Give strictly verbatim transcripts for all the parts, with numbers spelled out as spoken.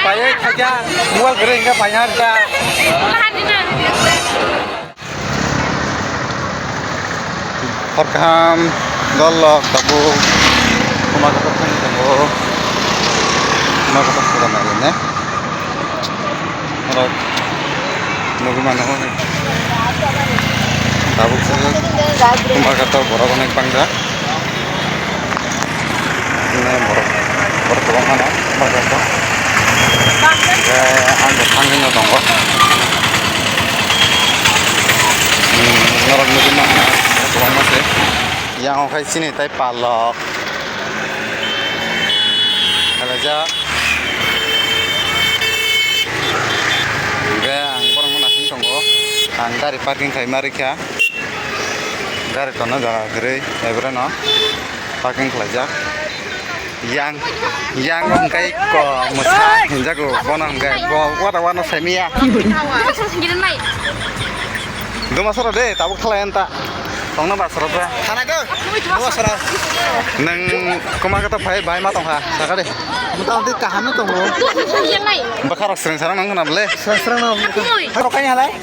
Paiyai khaikha, mobile kwrwi hwnkhe paina rwkha. Hor kaham, dolok tabuk, kuma kotor thani tongo, kuma kotor pura nailai ne. Norok nugwi mano, tabuk se kuma kotor borok onek bangja. Borok, borok kwbangma no, borok rok. Hwnkhe ang bo thangwi no tongo. Hmm, norok nugwi mano, borok kwbangma se. Yang o khai chini tai palok. Kalaijak. Hwnkhe ang borok no naising tongo. Ang gari parking khai ma rikha. Gari tonno jaga kwrwi, ebreno parking khlaijak. Yang, yang hwnkhe ko mwsa hinjago, bono hwnkhe bo wara wano saimaya. Duma soro de, tabuk khlai anta. Tongna ba soro ba. Thana go. Duma soro. Nang koma kata phai bai ma tongkha, sakade. Mota moti kaham no tongo. Bakharok sreng sarang nang khna bole. Sreng sarang nang. Haro kanya halai.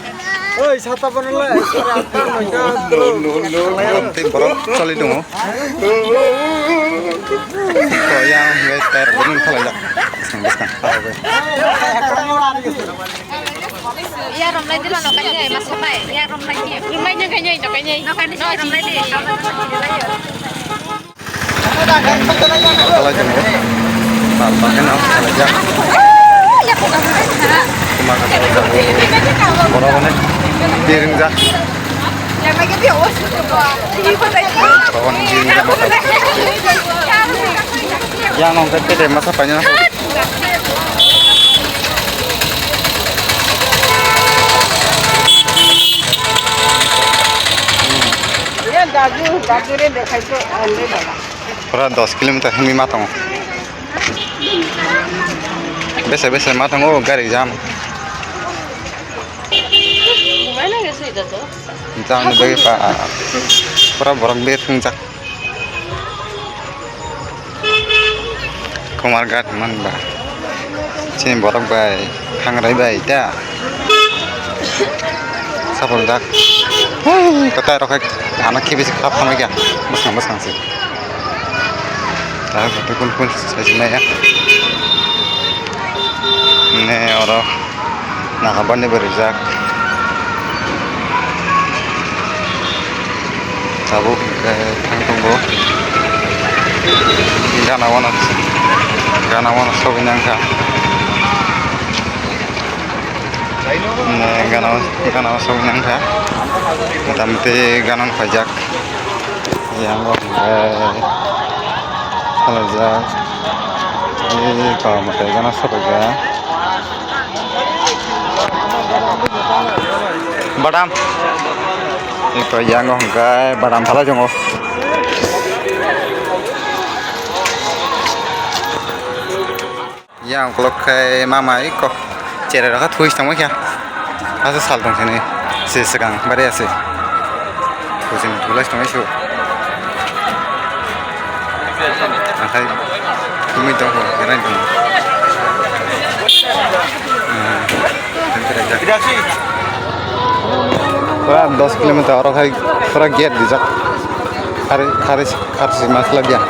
Oi, sata bono le, sore atta noita. Tei borok choli tongo. To yang guys, tayar gunung khalai jak. Sang bwskang. Ya romlai di mano kanya masa pai. Ya romlai di. Romlai nyang kanya nyang kanya. No kanya romlai di. Khalai tongo. Ba, ba, khe no, khalai jak. Kuma khe khalai jak. Borok hwnwi twi ringjak. Borok hwnwi twi ringjak. Yang nong khe pete masa paina. Pura dos kilometer hwnwi ma tongo. Bese bese ma tongo gari jam. Jam ni bagwi pa pura borok ber hwngjak. Kumar Ghat man ba. Chini borok bai, Khangrai bai ta. Sapor jak. Hei, kotai rok hai ano khe bisi khap thamai kha. Bwskang bwskang se. Ta kotai kun kun sai se maya. Ne oro. Nahar bani bo rijak. Tabuk, eh, thang tongo. Gana wano, gana wano sogwi nangkha. Ne, gana, gana sogwi nangkha. Mota moti gana no paijak. Yang o, eh, khalajak. Ni kok mate gana sokja. Badam. Ni kok yang o hingkai badam phalai tongo. Yang ukolog khe mama iko cherai rokha thui tongma khe. Asa sal tong sini se swkang bari ase. Thui sini thulai tongma isu. Akhai tumi tong ho kerai tong. Pura dos kilometer oro khai pura gate dijak. Khari khari Karsi maslak ya.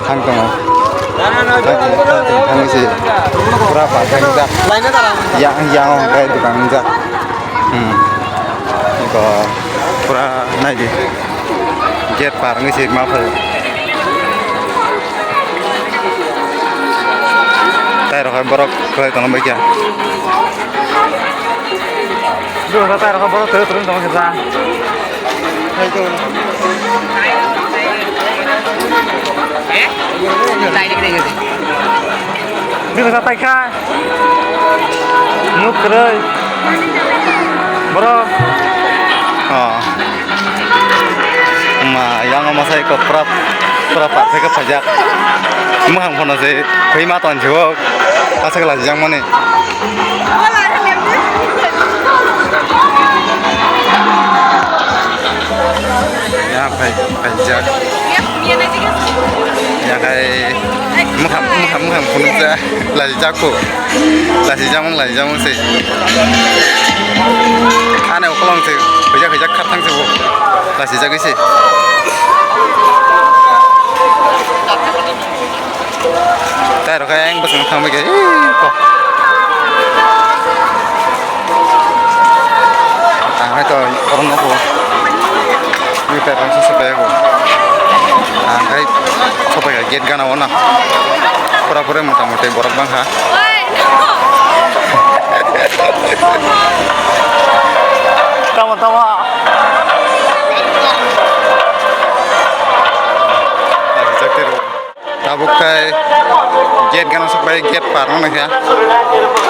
Thang tongo. Thang tongo, thang tongo, thang si. Pura pa thang jak. Yang, yang, gai dukan jak. Hmm. Iko pura nai di. Gate par ngi si ma phai. Tai rok borok khlai tongma kya. Dua sa tai rok borok tero tero tongma kya. Bisa sa taikha. Nuk kwrwi. Bro. Oh. Ma, yang masai ko prap, prap, prap, ke pajak. Muhang phano se, koi ma ton jok. Asa kala jang mani. Ya, phai, phaijak. Yakai mukham, mukham, mukham phunukjak, lachijak kho. Lachijak mung, lachijak mung se. Ani ukolong se, khuijak, khuijak kharthang se bo. Lachijagwi se. Tai rok khe ayang bwskango thangbai khe, ih, kok. Ang hai to oro nukgo. Ni tai rang se se pai ko. Ang hai sopai kha gate gana o na. Pura pura mota moti borok bang kha. Tamo, tamo. Tabuk khai gate gana sok bai gate par wngkha.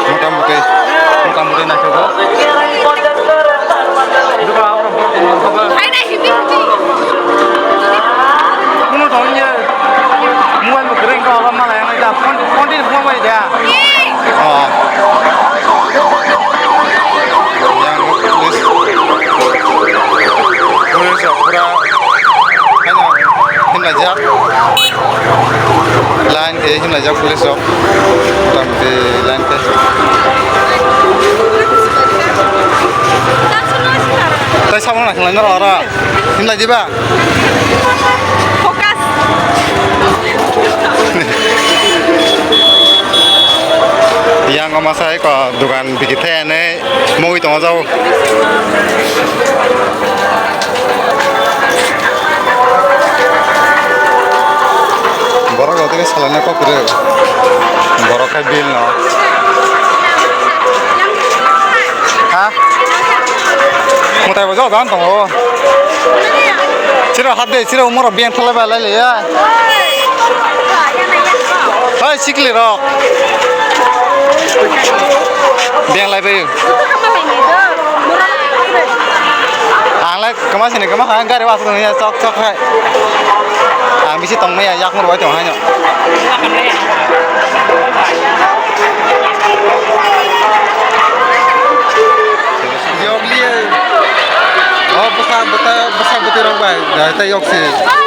Mota moti, mota moti naithogo. Kuno to ye mobile bo kwrwi wngkha, obo malai wngkha, phone, phone twi phone bai da. Oh. Yang police, police rok pura haino himlaijak. Line khe himlaijak police rok. Mota moti line khe. Tai samung naikhlai noro oro. Himlai diba? Focus. Yang masa ko dukan bikithai ane mui tongo jau. Borok rok tini salai na kok kwrwi. Borok khai bill no. Ha? Mutai bo jok jan tongo. Chiro hat de, chiro umor biang thalai ba lai le ya. Hoi, sikli rok. Biang lai bai. Ang lai kama sini kama kha, gari was ya, sok sok hai. Ang bisi tong maya, yak mur bai tong hai no. Yok liye. Oh, bwsa, bwsa, bwsa bwtwi rok bai, dai tai yok si.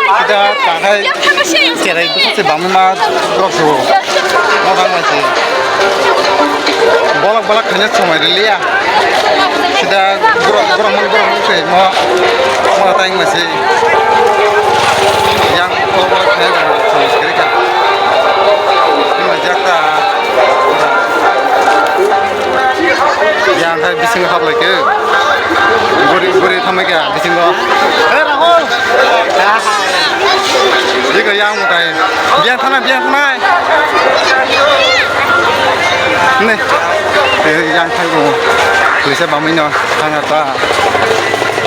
Sida tangai cherai bwsa se bangma rok su. Mo bang mai si. Bolok bolok khanya somai riliya. Sida borok, borok mon borok se mo, mo tai mai si. Yang bolok bolok khanya somai riliya. Ima jakta. Yang hai bising hap lai ke. Guri, guri thamai ke bising go. Hey, Rahul. Jika yang mutai. Biang thana, biang thana. Ne. Eh, yang hai go. Tuisa bamino thanga ta.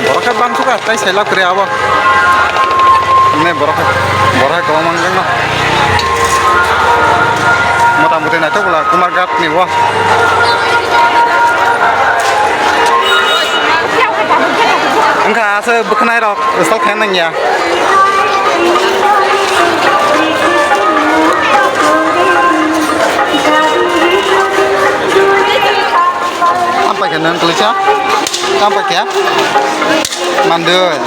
Borok khe bang suka, tai selap kre abo. Ne borok khe, borok khe kwbangma wngjakno. Mota moti naithok bwla Kumarghat ni bo. Wngkha aswk bwkhnai rok stop khe nangya. Ampai khe nang kwlwisa. Ampai khe. Mandoi.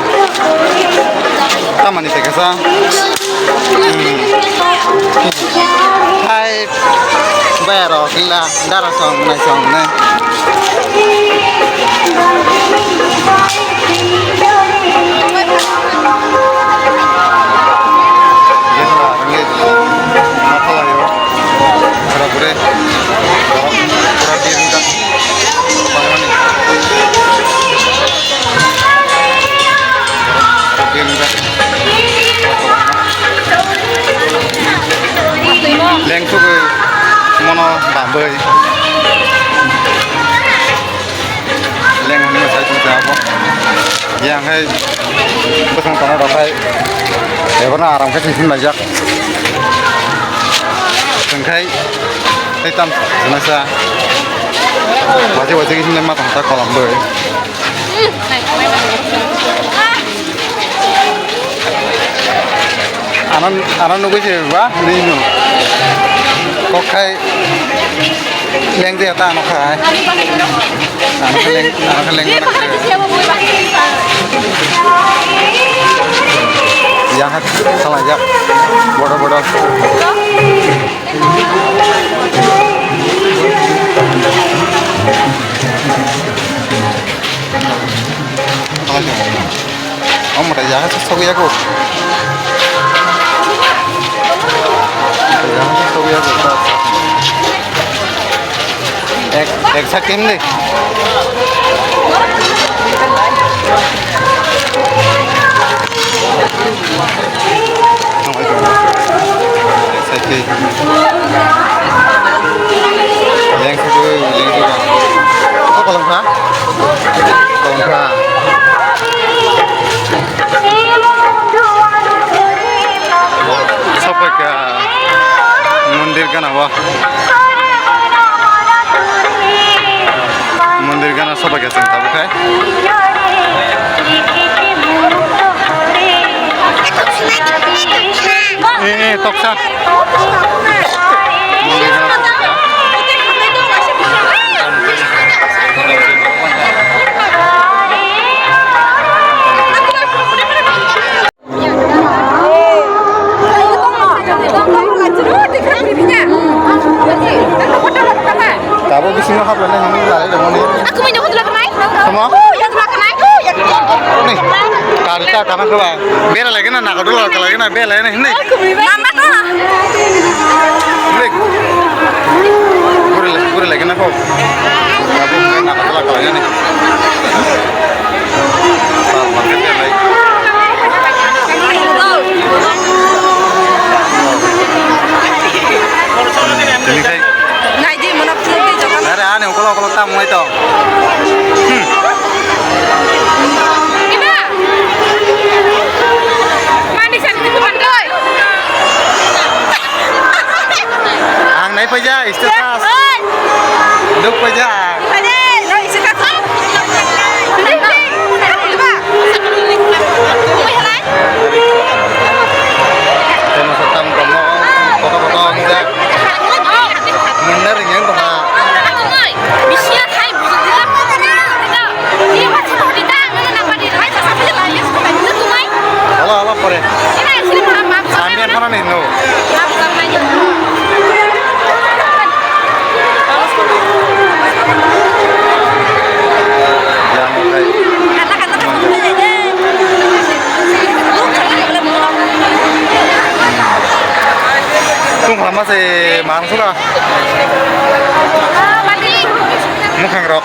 Tamani pekasa. Hmm. Hai. Bayaro kila. Dara song nai song nai. Jesa rangi. Matalayo. Pura pure. Pura pure. Leng sugwi mono bambwi. Leng hwnwi sai tongsa abo. Yang hai bwsang tongna rok hai. Ebono aram khe sising laijak. Tongkhai. Tei tam, nasa. Waje waje khe hinlai ma tongsa kolam boi. Ano, ano nugui se ba, ni no. Kok khai leng de ta ano khai. Ano khai leng, ano khai leng. Dia pakai tu siapa boleh pakai. Yang hat salaijak. Bodo bodo. Omo ta yang hat sogwi yago. Yang hat sogwi yago. Ek, ek second de. Ek second. Leng sugwi, leng sugwi. Kok kolom kha? Kolom kha. Sopoika mondir gana o. Mondir gana sopoika chwng tabuk hai. Eh, eh, toksa. Tabuk bisingo hapla nai hinwi lalai rwmani. Aku main jauh tulah kenai. Sama? Yang tulah kenai. Ni. Kari ta kana kala. Bera lagi na, naga dulu kala lagi na, bera lagi na, ni. Mama ko. Balik. Bura lagi, bura lagi na ko. Tabuk naga dulu kala lagi ni. Tini khai. Nai di, mano phunuk di, jokam. Nare, ani ukolo ukolo tam wngwi tong. Hmm. Ang nai paija, status. Oi. Duk paija. Ade, no, status. Temo satam komo, koto koto ongja. Munda ringyang tongha. Hala, hala, pore. Sambian phano ni no. Yang kai. Tung lama se mangsura. Mwkhang rok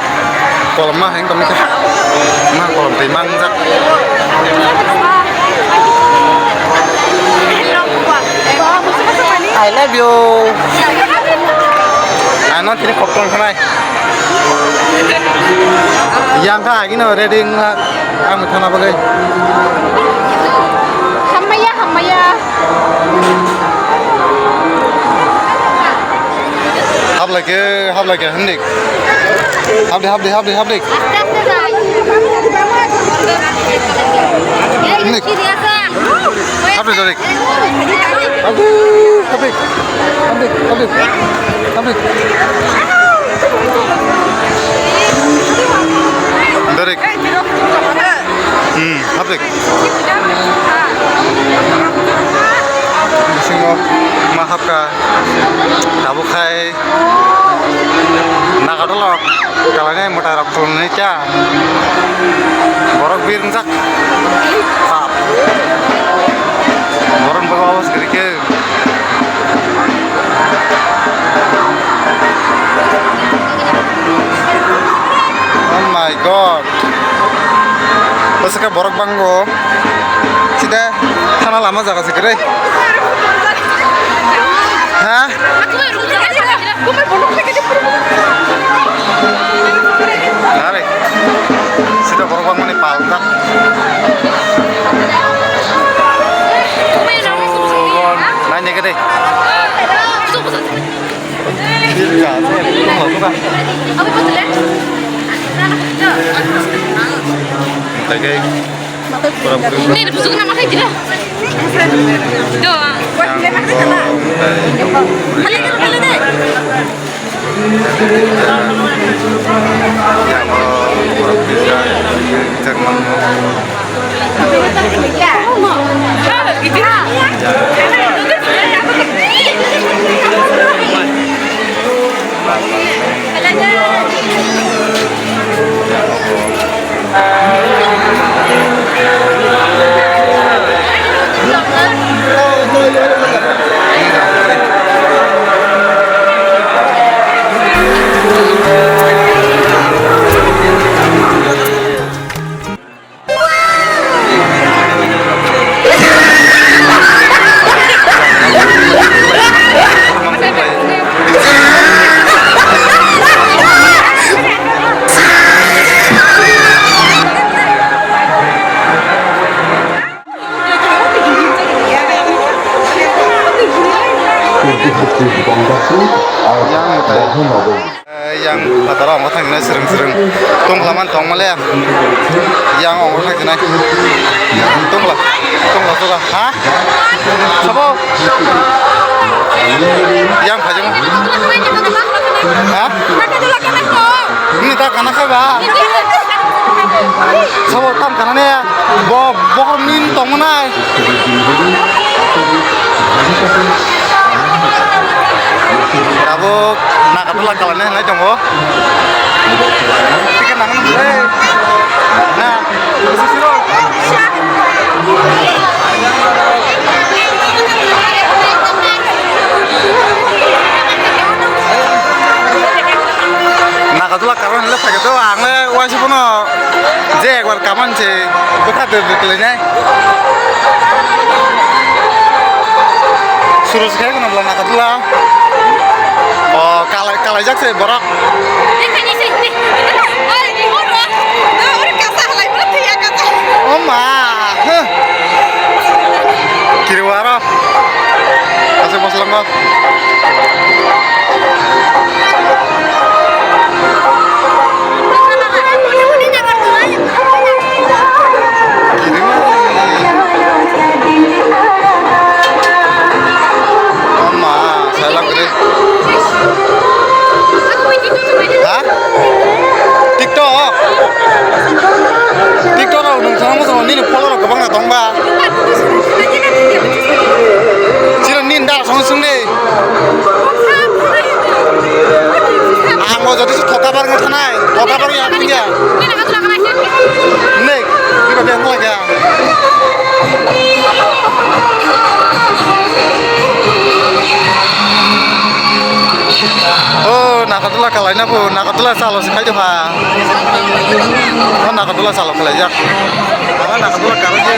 kolom ma heng tong kha. Ma kolom tei mangjak. I love you. Ano tini kok tong khanai. Yang kha agino ready wngkha. Ang thana bagwi. Hammaya, hammaya. Hablai khe, hablai khe, hindik. Habdi, habdi, habdi, habdi. Hindik. Habdi, Dorik. Habdi, habdi, habdi, habdi, habdi. Dorik. Hmm, habdi. Bisingo ma hapkha. Tabuk khai. Nagadolo kalainai mwtai rok tongni cha borok bir wngjak. Pap. Borok bwkha obos kwrwi khe. Oh my God. Bwswkha borok bango. Sida thana lama jaga se kwrwi. Ha? Nare. Sida borok bangmani pal jak. Nai nege de. Tagai. Ini ada busuk nama saya tidak. Tuh. Yang phataro ongkha thangsinai srwng srwng. Tongkla man tongmale. Yang ongkha thangsinai. Tongkla. Tongkla suka. Ha? Sabo? Yang phajang. Ha? Ini tak kana kha ba? Sabo tam kana ne? Bo, bo min tongmana. Abo Nagarjula kalaina hinwi tongo. Ticket nangmani, hey. Na, sisiro. Nagarjula kalaina hinwi phaikhe to, ang le waisa phano je ekbar kaman se bwkha de de kalainai. Suru se khai kono bwla Nagarjula. O, kalai, kalaijak se borok. O ma, huh. Kiriwaro. Aswk bwswlango. Oma, sailak kwrwi. Ha? TikTok? TikTok rok nwng thangma song nini follow rok kwbangna tongba. Chiro nini da song swngdi. Ang bo jodi se thoka bar wngkha nai, thoka bar wngya thangya. Nei, biba beng wngkha. O Nagarjula kalaina bo, Nagarjula chalo se khai tongkha. O Nagarjula chalo khwlaijak. Ang Nagarjula karo je.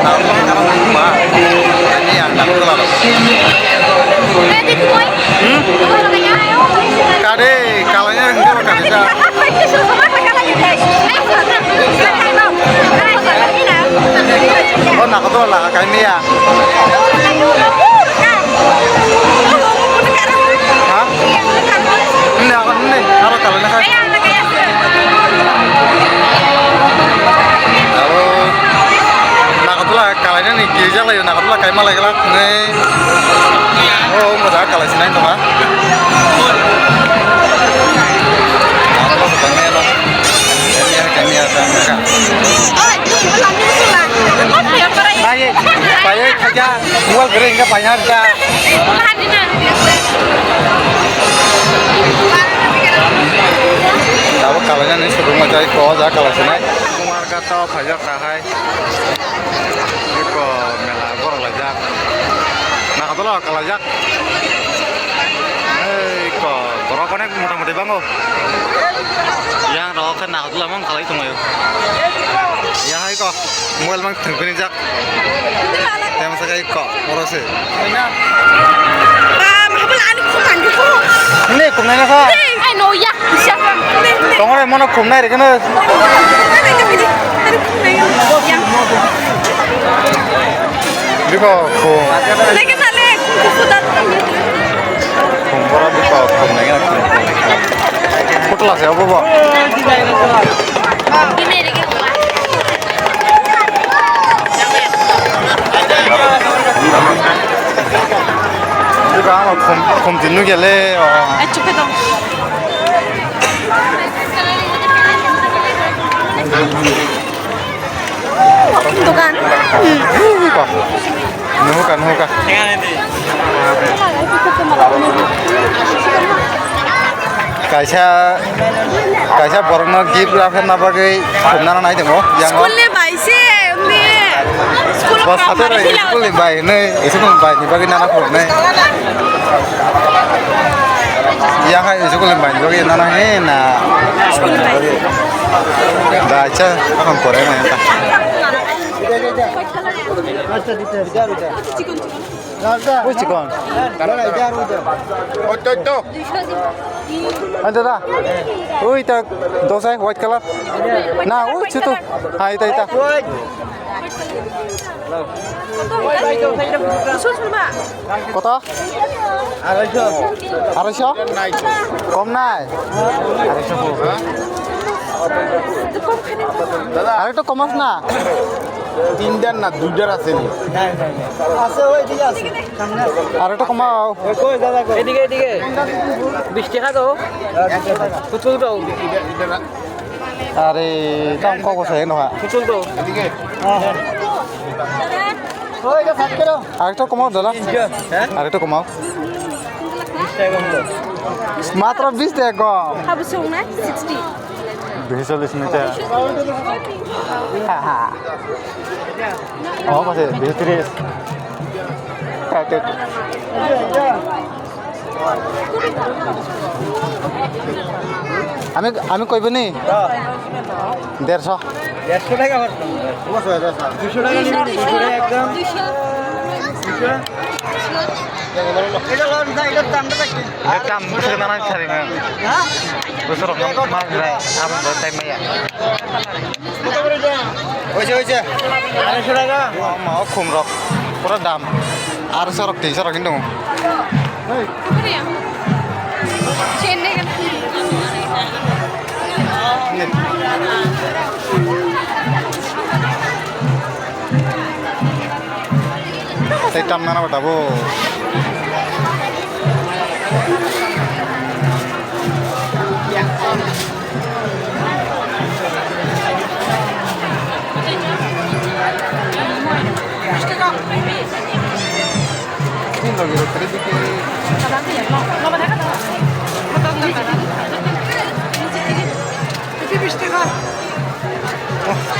Nagarjula karo ma. Ani ang Nagarjula. Hmm? Kade, kalaina hingke ba kade ja. O Nagarjula laga kaimia. Ha? Hindi ako, hindi. Ako talaga na. Abo Nagarjula kalaina ni kijak lai, Nagarjula kaima lai glak ni. O, mo da kalai sinai to ha. Ako sa kanya no. Kanya, kanya, kanya. Bai, bai, khaja. Mobile gere inga pai na da. Abo kalaina ni suru ma jai ko ja kalai sinai. Market o phaijak kahai. Eko mela borok laijak. Nagarjula kalaijak. Ei ko borok onek mota moti bango. Yang rok khe Nagarjula mang khalai tonglaio. Ya hai ko mobile mang thwngpini jak. Yang masa kai ko oro se. Ba, mahabal ani khum mandi ko. Ini khum nai na kha. Ai no ya. Tongore mono khum nai rekene. Biko khum. Khum bora biko khum nai na khum. Putla se obo bo. Biko ang khum, khum tinu gele. Ai, chuphe tong. Dokan. Ko. Nuhuka, nuhuka. Kaisa, kaisa borokno gift rwna bagwi khumnano nai tongo, yang o. School ni bai se, wngdi. School Bos rok sate rw mani school ni bai hinwi, school ni bai ni bagwi nana khumnai. Yang hai school ni bai ni bagwi nana he na. School ni bai. Da, acha, akan pore na ta. Ui, chikon. Oi, to, to. Ante da. Ui, ta dosai white color. Na, ui, chutu. Ha, ita, ita. Koto? Aroiso. Aroiso? Kom nai? Aroiso ko. Are to kom as na? তিনটার না, দুইটার আছে নি? আছে, ওই দিকে আছে। আরেকটা কমাও। এদিকে, এদিকে। বিশ টাকা দাও। পুতুল দাও। আরে, দাম কম আছে, এই নয়। পুতুল দাও। এদিকে। ওই, এটা সাত কিলো। আরেকটা কমাও, দাদা। হ্যাঁ? আরেকটা কমাও। বিশ টাকা কম দাও। মাত্র বিশ টাকা কম। Habsung na sixty. দুইশো চল্লিশ মিটার। হা, হা। ও, পাশে দুইশো তিরিশ। হ্যাঁ, ঠিক। আমি, আমি কইব নি? দেড়শো। দেড়শো টাকা খরচ করবো। দুশো টাকা নিবি, দুশো টাকা একদম। দুশো। এটা লন, এটা দামটা দেখি। এটা দাম, এটা দাম ছাড়ি না। হ্যাঁ? Bwswk rok no ma hwnwi aboni bagwi tai maya. Oise, oise. Aroiso taka. Omo khum rok pura dam. Aroiso rok tinso rok hinwi tongo. Tei tam nana bo tabuk.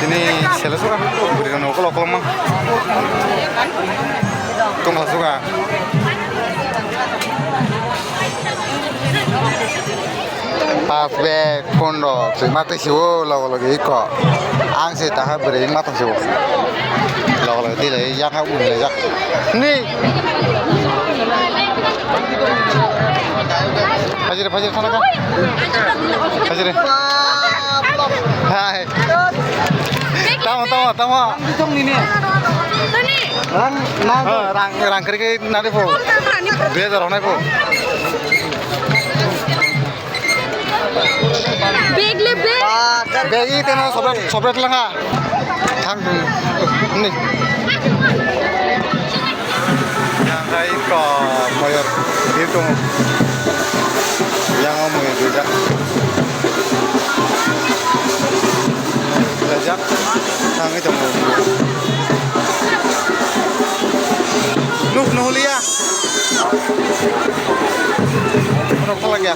Tini sele suka bwrwi rok nokol okolma tongla suka. Pas bag phone rok se ma twi siwo logo logi iko ang se taha bwrwi ma tong siwo logo logi twi lai yang ha uni lai jak ni. Phajire, phajire, thana kha. Phajire. Hai. Tamo, tamo, tamo. Rang, rang, rang kiri kiri nari po. Dui hajar honai po. Bag le bag. Bag i teno sobret, sobret langa. Thang ni. Yang hai ko moyor di tung. Yang o moyor di jak. Lajak. Thang i tung. Nuk nulia. Nuk lagi ya.